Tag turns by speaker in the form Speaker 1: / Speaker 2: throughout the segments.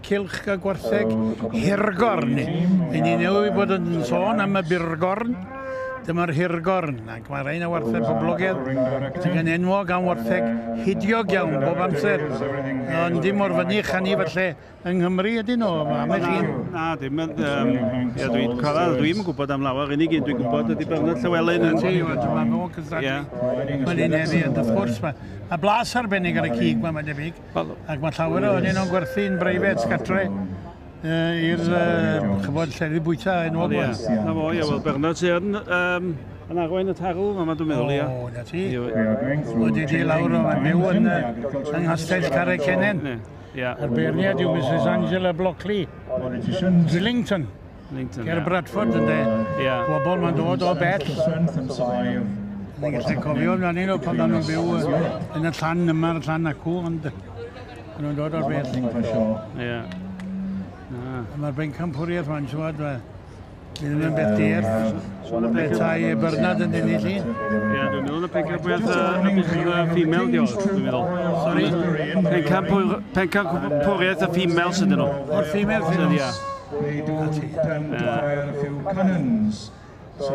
Speaker 1: cylch y gwartheg hirgorn. I ni newydd bod yn sôn am y byrgorn. Dyma'r hirgorn, ac mae rhain o wartheg poblogaidd ac yn enwog am wartheg hidiog iawn bob amser. Ond dim mor fynych â ni falle yng Nghymru ydyn nhw, ambell un.
Speaker 2: Na, dim yn... Ia, dwi'n cofio, dwi'm yn gwybod am lawer, unig un dwi'n gwybod ydy Bernard Llywelyn.
Speaker 1: Yn... Ti, mae'n nhw'n cystadlu. Mae'n un heddi, ond wrth gwrs, mae blas arbennig ar y cig ma, mae'n debyg. Ac mae llawer o nhw'n gwerthu'n breifat gatre i'r, chybod, llefydd bwyta enwog.
Speaker 2: Ie, na fo, ie, wel, Bernard sy'n yn arwain y tarw, yma dwi'n meddwl, ie.
Speaker 1: O, na ti. Wedi di lawr o, mae'n byw yn, yng Nghastell Carreg Cennen. A'r beirniad yw Mrs Angela Blockley. Drillington. Ger Bradford, ynde. Bobl mae'n dod o bell. Ni'n gallu cofio amdanyn nhw pan nhw'n byw yn y llan yma, y llan acw, ond nhw'n dod o'r bell.
Speaker 2: Ie.
Speaker 1: Mae'r bencampwriaeth ma'n siŵr, mae ddim yn beth dierth. Petai Bernard yn ennill un.
Speaker 2: Ie, dwi'n meddwl y pencampwriaeth y female di o, dwi'n meddwl.
Speaker 1: Sorry?
Speaker 2: Pencampwriaeth y female sydd nhw.
Speaker 1: O'r female sydd
Speaker 2: nhw? Ie.
Speaker 3: They do tend to fire a few cannons. So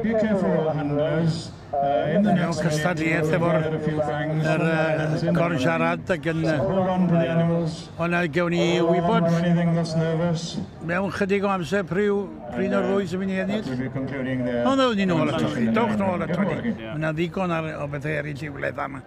Speaker 3: be careful, handlers. In the next
Speaker 1: cystadleuaeth efo'r yr gorsiarad ac yn...
Speaker 3: Hold on to the animals.
Speaker 1: Ond gewn ni wybod mewn chydig o amser pryd o'r ddwy sy'n mynd i ennill. Ond ddown ni nôl ato chi, dowch nôl ato ni. Mae yna ddigon o bethau eraill i wledd yma.